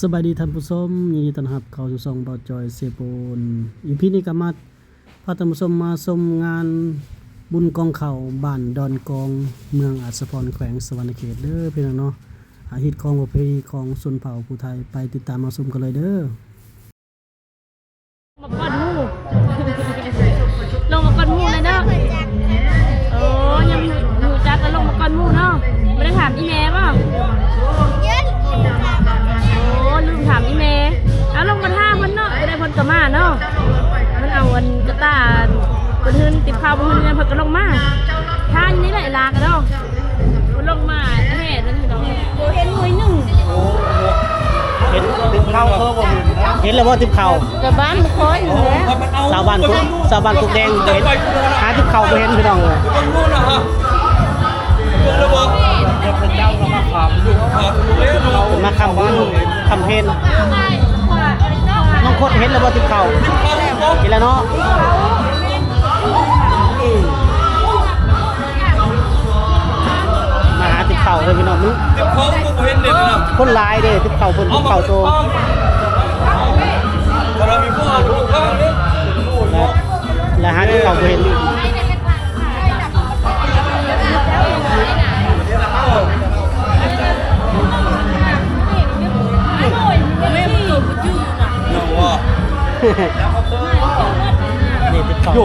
ສະບາຍດີທ່ານຜູ້ຊົມ, ຍິນດີຕ້ອນຮັບເຂົ້າສູ່ຊ່ອງບ່າວຈອຍເຊໂປນ. ອີພີນີ້ກໍມາພາທ່ານຜູ້ຊົມມາຊົມງານບຸນກອງເຂົ້າບ້ານດອນກອງ ເມືອງອາດສະພອນ ແຂວງສະຫວັນນະເຂດເດີພີ່ນ້ອງເນາະ. ອາ ຮີດຄອງປະເພນີຂອງຊົນເຜົ່າຜູ້ໄທ, ໄປຕິດຕາມມາຊົມກັນເລີຍເດີ. ມາກ່ອນໝູ່ ລົງມາກ່ອນໝູ່ເລີຍເນາະ. ໂອ້ ຍັງຮູ້ຈັກກໍລົງມາກ່ອນໝູ່ເນາະ. ບໍ່ໄດ້ຖາມອີ່ແມ່ບໍ່? ໂອ້ ລືມຖາມອີ່ແມ່. ເອົາ ລົງມາຖ້າເພິ່ນເນາະ, ບໍ່ໄດ້ເພິ່ນກໍມາເນາະ. ເພິ່ນເອົາອັນກະຕ່າ ເພິ່ນຮືນຕິບເຂົ້າ ເພິ່ນຮືນເງິນ ເພິ່ນກໍລົງມາ. ຖ້າຢູ່ນີ້ແຫຼະ ອີຫຼາກໍເນາະ. ບໍ່ລົງມາແທ້ເດ້ພີ່ນ້ອງ. ບໍ່ເຫັນໜ່ວຍໜຶ່ງ. ເຫັນຕິບເຂົ້າ ເຫັນແລ້ວບໍ່ຕິບເຂົ້າ? ກະບ້ານຄອຍນີ້ແຫຼະ. ຊາວບ້ານກົກ ຊາວບ້ານກົກແດງບໍ່ເຫັນ, ຫາຕິບເຂົ້າບໍ່ເຫັນພີ່ນ້ອງເອີຍ. ມາຄຳບຸນຄຳເພັນ. ນ້ອງຄົດເຫັນແລ້ວບໍ່ຕິບເຂົ້າ? ເຫັນແລ້ວເນາະ. ມາຫາຕິບເຂົ້າເດີພີ່ນ້ອງ. ຕິບເຂົ້າບໍ່ເຫັນເດ້ເນາະ. ຄົນຫຼາຍເດ້ ຕິບເຂົ້າເພິ່ນ ຕິບເຂົ້າໂຕ. ແລະ ແລະ ຫາຕິບເຂົ້າບໍ່ເຫັນ. ນີ້ຕິບເຂົ້າ. ໂຍ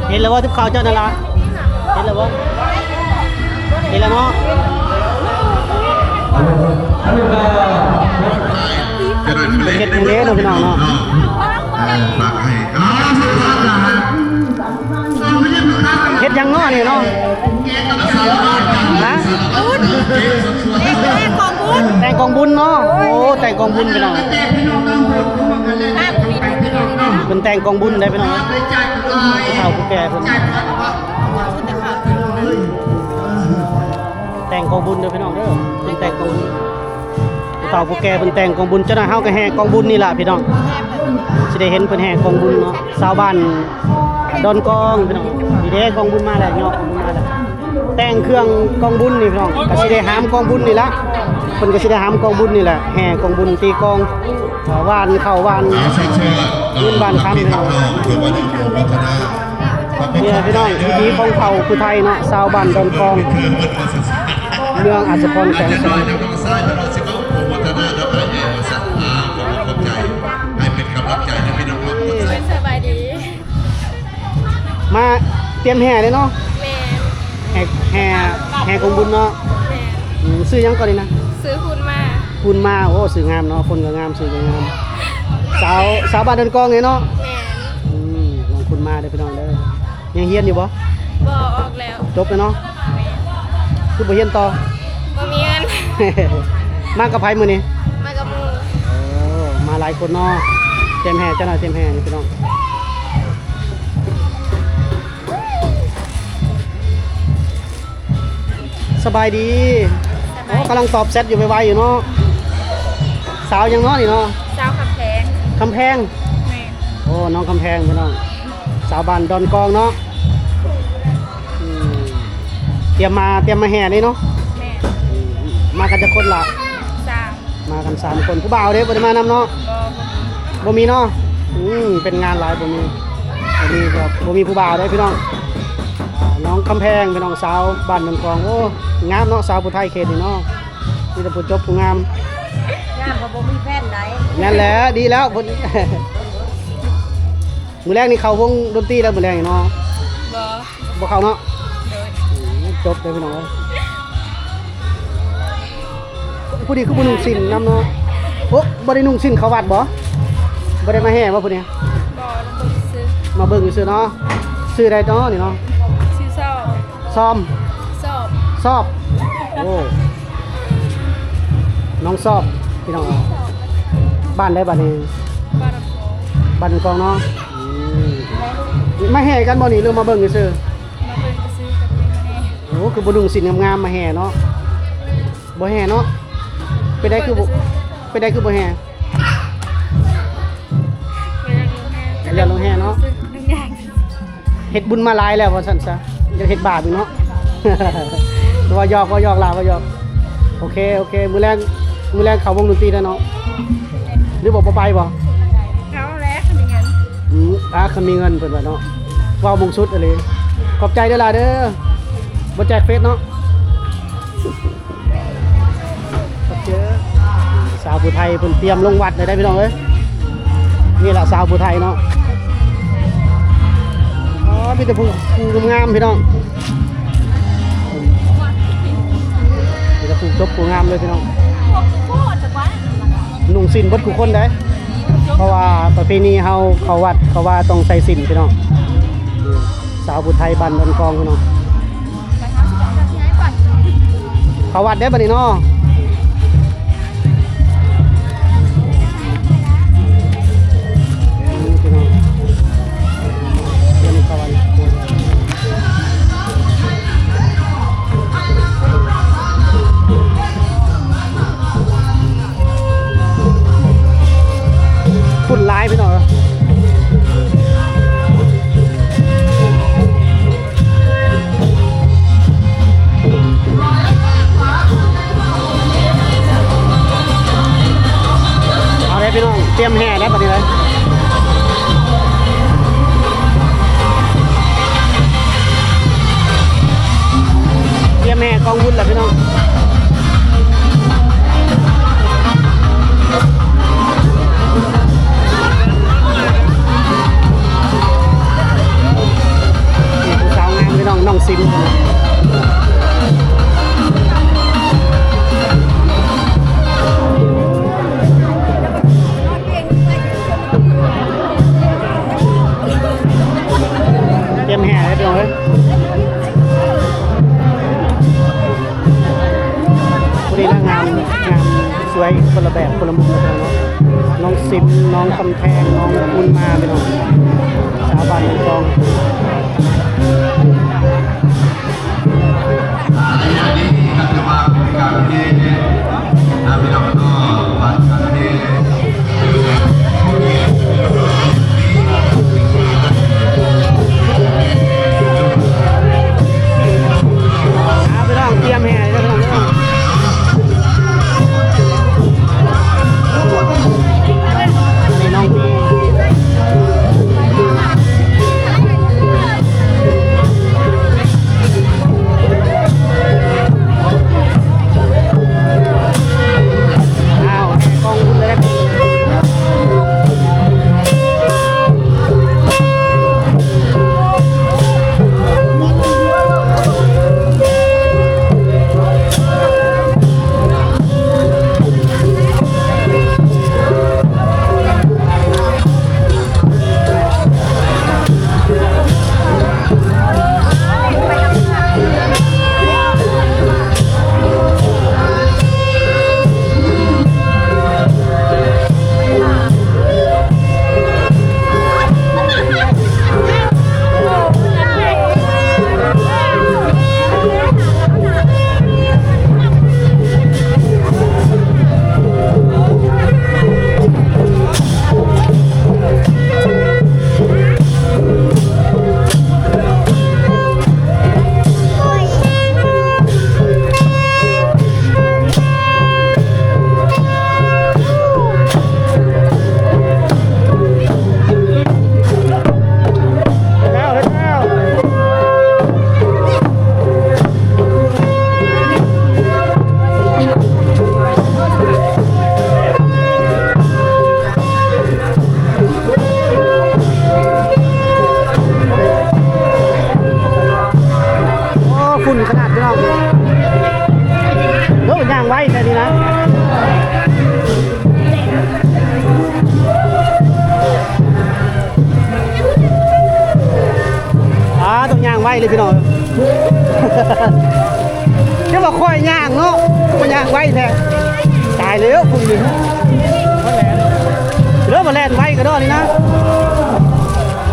ເຫັນແລ້ວບໍ່ ຕິບເຂົ້າເຈົ້ານັ້ນລະ? ເຫັນແລ້ວບໍ່? ເຫັນແລ້ວເນາະ. ເຮັດຫຍັງເດ້ເນາະ ພີ່ນ້ອງເນາະ? ເອີ ຝາກໃຫ້ ເຮັດຫຍັງເນາະນີ້ເນາະ? ຮະ? ແຕ່ງກອງບຸນເນາະ. ໂອ້ ແຕ່ງກອງບຸນພີ່ນ້ອງ. ເພິ່ນແຕ່ງກອງບຸນໄດ໋ພີ່ນ້ອງ. ຜູ້ເຖົ້າຜູ້ແກ່ເພິ່ນແຕ່ງກອງບຸນເດີພີ່ນ້ອງເດີ. ເພິ່ນແຕ່ງກອງບຸນ ຜູ້ເຖົ້າຜູ້ແກ່ເພິ່ນແຕ່ງກອງບຸນ. ຈັກໜ້ອຍເຮົາກໍແຫ່ກອງບຸນນີ້ລະພີ່ນ້ອງ, ຊິໄດ້ເຫັນເພິ່ນແຫ່ກອງບຸນເນາະ. ຊາວບ້ານດອນກອງພີ່ນ້ອງ. ນີ້ເດ້ ກອງບຸນມາແລ້ວເນາະ, ກອງບຸນມາແລ້ວ. ແຕ່ງເຄື່ອງກອງບຸນນີ້ພີ່ນ້ອງ, ກໍຊິໄດ້ຫາມກອງບຸນນີ້ລະ. ເພິ່ນກໍຊິໄດ້ຫາມກອງບຸນນີ້ແຫຼະ, ແຫ່ກອງບຸນ ຕີກອງ ເອີ ຫວ່ານເຂົ້າຫວ່ານເງິນຫວ່ານຄຳພີ່ນ້ອງ. ນີ້ແຫຼະພີ່ນ້ອງ ວິຖີຂອງເຜົ່າຜູ້ໄທເນາະ, ຊາວບ້ານດອນກອງ ເມືອງອາດສະພອນ ແຂວງສະຫວັນນະເຂດ. ສະບາຍດີ. ມາຕຽມແຫ່ເດ້ເນາະ. ແມ່ນ. ແຫ່ ແຫ່ ແຫ່ກອງບຸນເນາະ. ແມ່ນ. ອືມ ຊື່ຫຍັງກ່ອນນີ້ນະ? ຊື່ຄຸນມາ. ຄຸນມາ. ໂອ້ ຊື່ງາມເນາະ, ຄົນກໍງາມ ຊື່ກໍງາມ. ສາວ ສາວບ້ານດອນກອງເດ້ເນາະ. ແມ່ນ. ອືມ ນ້ອງຄຸນມາເດີພີ່ນ້ອງເດີ. ຍັງຮຽນຢູ່ບໍ່? ບໍ່, ອອກແລ້ວ. ຈົບແລ້ວເນາະ. ແມ່ນ. ຄືບໍ່ຮຽນຕໍ່? ບໍ່ມີເງິນ. ມາກັບໃຜມື້ນີ້? ມາກັບໝູ່. ໂອ້ ມາຫຼາຍຄົນເນາະ. ຕຽມແຫ່ ຈັກໜ້ອຍຕຽມແຫ່ນີ້ພີ່ນ້ອງ. ສະບາຍດີ. ສະບາຍ. ໂອ້ ກຳລັງຕອບແຊັດຢູ່ໄວໆຢູ່ເນາະ. ສາວຫຍັງເນາະນີ້ເນາະ? ສາວຄຳແພງ. ຄຳແພງ. ແມ່ນ. ໂອ້ ນ້ອງຄຳແພງພີ່ນ້ອງ, ສາວບ້ານດອນກອງເນາະ. ອືມ ຕຽມມາ ຕຽມມາແຫ່ເດ້ເນາະ. ແມ່ນ. ອືມ ມາກັນຈັກຄົນລະ? ສາມ. ມາກັນສາມຄົນ. ຜູ້ບ່າວເດ້ ບໍ່ໄດ້ມານຳເນາະ? ບໍ່ ບໍ່ມີ. ບໍ່ມີເນາະ. ອືມ ເປັນງານຫຼາຍ ບໍ່ມີ ບໍ່ມີ ບໍ່ມີຜູ້ບ່າວເດ້ພີ່ນ້ອງ. ອ່າ ນ້ອງຄຳແພງພີ່ນ້ອງ, ສາວບ້ານດອນກອງ. ໂອ້ ງາມເນາະ ສາວຜູ້ໄທເຂດນີ້ເນາະ, ມີແຕ່ຜູ້ຈົບຜູ້ງາມ. ງາມກໍບໍ່ມີແຟນໃດ. ນັ້ນແຫຼະ ດີແລ້ວ. ມື້ແລງນີ້ເຂົ້າວົງດົນຕີແລ້ວ ມື້ແລງນີ້ເນາະ? ບໍ່. ບໍ່ເຂົ້າເນາະ. ໂດຍ. ອືມ ຈົບເດີພີ່ນ້ອງເອີຍ. ຜູ້ນີ້ຄືບໍ່ນຸ່ງສິ້ນນຳເນາະ? ໂອ້ ບໍ່ໄດ້ນຸ່ງສິ້ນເຂົ້າວັດບໍ່? ບໍ່ໄດ້ມາແຫ່ບໍ່ຜູ້ນີ້? ບໍ່, ມາເບິ່ງຊື່ໆ. ມາເບິ່ງຊື່ເນາະ. ຊື່ໃດເນາະນີ້ເນາະ? ຊື່ຊອບ. ຊອມ. ຊອບ. ຊອບ. ໂອ້ ນ້ອງຊອບ ພີ່ນ້ອງ. ບ້ານໃດບາດນີ້? ບ້ານກອງ. ບ້ານກອງເນາະ. ອືມ ມາແຫ່ກັນບໍ່ນີ້ ຫຼືມາເບິ່ງຊື່? ມາເບິ່ງຊື່ໆ ກັບມາແຫ່. ໂອ້ ຄືບໍ່ນຸ່ງສິ້ນງາມໆມາແຫ່ເນາະ. ບໍ່ແຫ່ເນາະ. ເປັນໃດຄືບໍ່ ເປັນໃດຄືບໍ່ແຫ່? ບໍ່ຢາກລົງແຫ່ເນາະ. ເຮັດບຸນມາຫຼາຍແລ້ວວ່າຊັ້ນຊະ ຢາກເຮັດບາບອີກເນາະ. ເວົ້າຫຍອກ ເວົ້າຫຍອກຫຼ້າ ເວົ້າຫຍອກ. ໂອເຄ ໂອເຄ ມື້ແລງ ມື້ແລງເຂົ້າວົງດົນຕີແລ້ວເນາະ ຫຼືບໍ່ ບໍ່ໄປບໍ່? ເຂົ້າແລ້ວ ຄັນມີເງິນ. ອືມ ອ່າ ຄັນມີເງິນເພິ່ນວ່າເນາະ. ເວົ້າມົງສຸດອີ່ຫຼີ. ຂອບໃຈເດີຫຼ້າເດີ. ບໍ່ແຈກເຟສເນາະ. ສາວຜູ້ໄທເພິ່ນຕຽມລົງວັດແລ້ວເດ້ພີ່ນ້ອງເອີຍ. ນີ້ລະສາວຜູ້ໄທເນາະ. ອໍ ມີແຕ່ຜູ້ ຜູ້ງາມໆ ພີ່ນ້ອງ. ມີແຕ່ຜູ້ຈົບຜູ້ງາມເລີຍພີ່ນ້ອງ. ນຸ່ງສິ້ນເບິດທຸກຄົນເດ້ ເພາະວ່າປະເພນີເຮົາເຂົ້າວັດເຂົ້າວາຕ້ອງໃສ່ສິ້ນພີ່ນ້ອງ. ສາວຜູ້ໄທບ້ານດອນກອງພີ່ນ້ອງ. ເຂົ້າວັດເດ້ບັດນີ້ເນາະ. ຝຸ່ນຫຼາຍພີ່ນ້ອງເອີຍ. ເອົາເດ້ພີ່ນ້ອງ ຕຽມແຫ່ແລ້ວບັດນີ້ເລີຍ. ຕຽມແຫ່ກອງບຸນແລ້ວພີ່ນ້ອງ. ນີ້ຜູ້ສາວງາມພີ່ນ້ອງ ນ້ອງຊິມ. ຕຽມແຫ່ແລ້ວພີ່ນ້ອງເອີຍ. ຜູ້ນີ້ລະງາມ ງາມສວຍຄົນລະແບບຄົນລະມຸມເນາະ. ນ້ອງຊິມ ນ້ອງຄຳແພງ ນ້ອງບຸນມາພີ່ນ້ອງ ສາວບ້ານດອນກອງ. ໃນຍາມນີ້ກໍຖືວ່າເປັນການເທນະພີ່ນ້ອງເນາະ ເປັນການເທ ອ່າ ພີ່ນ້ອງ ຕຽມແຫ່ເດີພີ່ນ້ອງເດີ. ອັນນີ້ນ້ອງ ອ້າວ ແຫ່ກອງບຸນເລີຍ. ໂອ້ ຝຸ່ນຂະໜາດພີ່ນ້ອງ. ໂອ້ ຍ່າງໄວແທ້ນີ້ນະ. ອ່າ ຕ້ອງຍ່າງໄວເລີຍພີ່ນ້ອງ. ແຕ່ວ່າຂ້ອຍຍ່າງເນາະ ມັນຍ່າງໄວແທ້. ຕາຍແລ້ວ ພຸ້ນນີ້ ເລີ່ມມາແລ່ນໄວກະດອນີ້ນະ.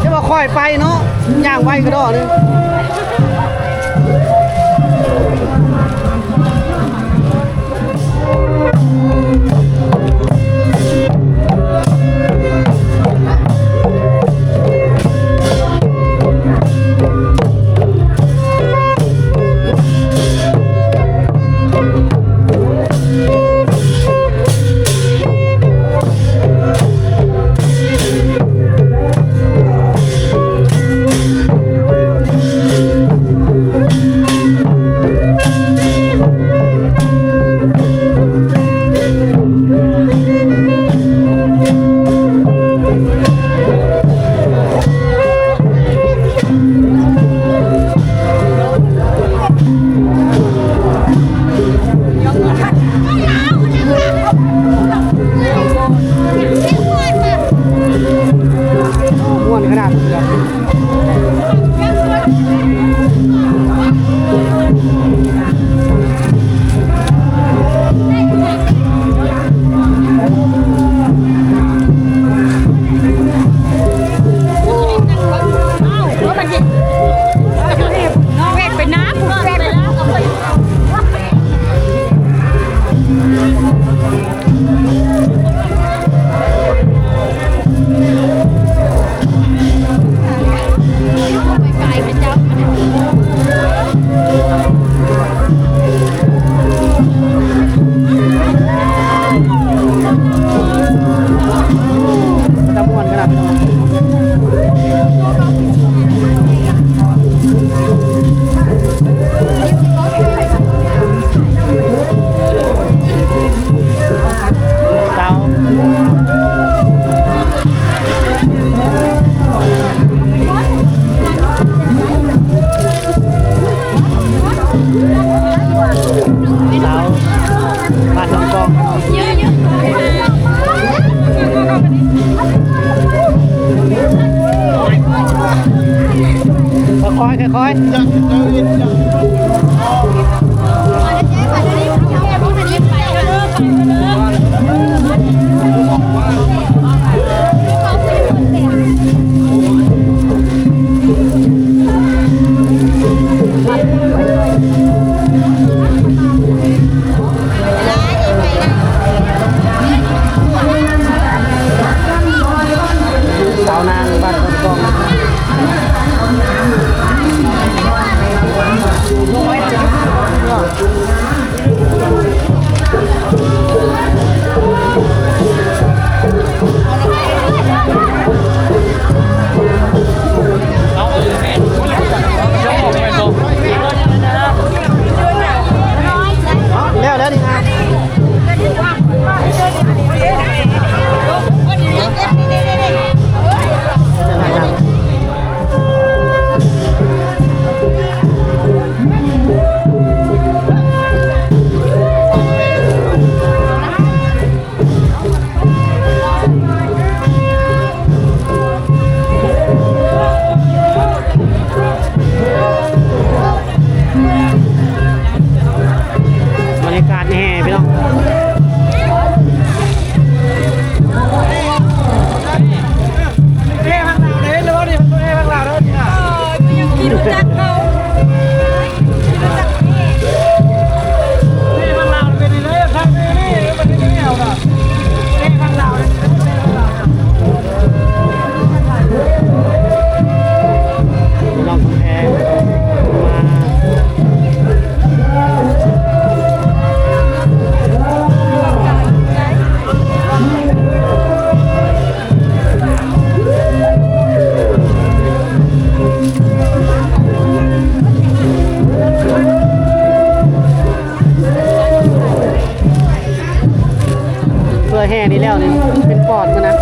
ແຕ່ວ່າຂ້ອຍໄປເນາະ ຍ່າງໄວກະດອນີ້. ຄ່ອຍໆ ຄ່ອຍໆ. ສາວນາງບ້ານໂພນກອງ ແລ້ວ ແລ້ວນີ້ນະ. ບັນຍາກາດແຫ່ພີ່ນ້ອງ. ເພື່ອແຫ່ນີ້ແລ້ວນີ້ ເປັນປອດມັນນະ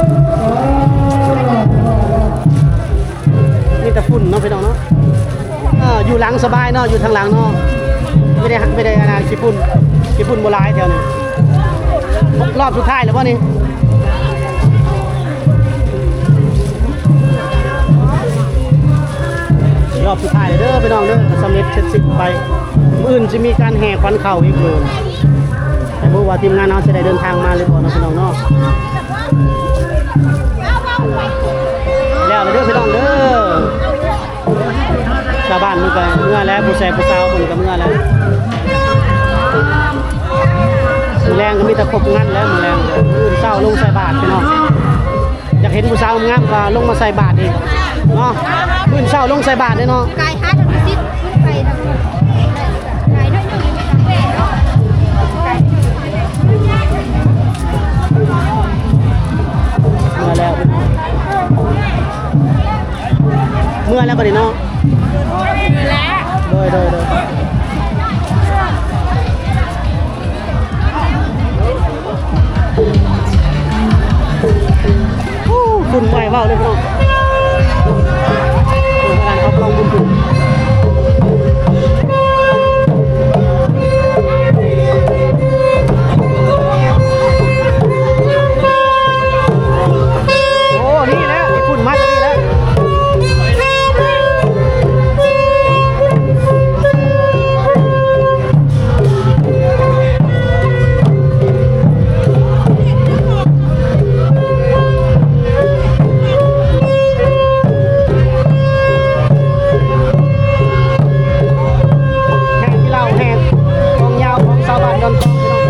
ມີແຕ່ຝຸ່ນເນາະ ພີ່ນ້ອງເນາະ. ເອີ ຢູ່ຫຼັງສະບາຍເນາະ ຢູ່ທາງຫຼັງເນາະ ບໍ່ໄດ້ ບໍ່ໄດ້ອັນນັ້ນ ຂີ້ຝຸ່ນ ຂີ້ຝຸ່ນບໍ່ຫຼາຍແຖວນີ້. ຮອບສຸດທ້າຍແລ້ວບໍ່ນີ້? ຮອບສຸດທ້າຍແລ້ວເດີພີ່ນ້ອງເດີ ສຳເລັດເສັດສິ້ນໄປ. ມື້ອື່ນຊິມີການແຫ່ຂວັນເຂົ້າອີກເດີ ແຕ່ບໍ່ຮູ້ວ່າທີມງານເຮົາຊິໄດ້ເດີນທາງມາຫຼືບໍ່ເນາະ ພີ່ນ້ອງເນາະ. ແລ້ວເດີພີ່ນ້ອງເດີ. ຊາວບ້ານເພິ່ນກໍເມືອແລ້ວ ຜູ້ແຊຜູ້ສາວເພິ່ນກໍເມືອແລ້ວ. ມື້ແລງກໍມີແຕ່ຄົບງັນແລ້ວ ມື້ແລງ. ມື້ອື່ນເຊົ້າລົງໃສ່ບາດພີ່ນ້ອງ ຢາກເຫັນຜູ້ສາວງາມກໍລົງມາໃສ່ບາດອີກເນາະ. ມື້ອື່ນເຊົ້າລົງໃສ່ບາດເດ້ເນາະ. ກາຍຫາທາງສິດຂຶ້ນໄປທາງ ກາຍໜ້ອຍໜຶ່ງ ເມືອແລ້ວ. ເມືອແລ້ວບັດນີ້ເນາະ. ເມືອແລ້ວ. ໂດຍ ໂດຍ ໂດຍ. ໂອ້ ບຸນໄຫວເວົ້າເລີຍພີ່ນ້ອງ. ເອີ ການເຂົ້າກອງບຸນ. ໂອ້ ນີ້ແຫຼະ ຍີ່ປຸ່ນມາຈາກນີ້ແຫຼະ. ແຫ່ຂີ້ເຫຼົ້າ ແຫ່ກອງຍາວຂອງຊາວບ້ານດອນກອງ.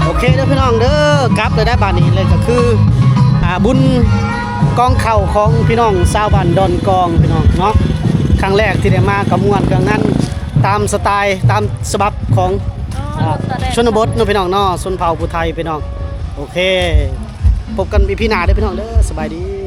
ໂອເຄເດີພີ່ນ້ອງເດີ ກັບເລີຍໄດ໋ບາດນີ້ເລີຍ ກໍຄື ອ່າ ບຸນກອງເຂົ້າຂອງພີ່ນ້ອງຊາວບ້ານດອນກອງ ພີ່ນ້ອງເນາະ. ຄັ້ງແລກທີ່ໄດ້ມາກໍມ່ວນກໍງັນຕາມສະໄຕລ໌ ຕາມສະບັບຂອງ ອ່າ ຊົນນະບົດເນາະພີ່ນ້ອງເນາະ ຊົນເຜົ່າຜູ້ໄທພີ່ນ້ອງ. ໂອເຄ ພົບກັນອີພີໜ້າເດີພີ່ນ້ອງເດີ ສະບາຍດີ.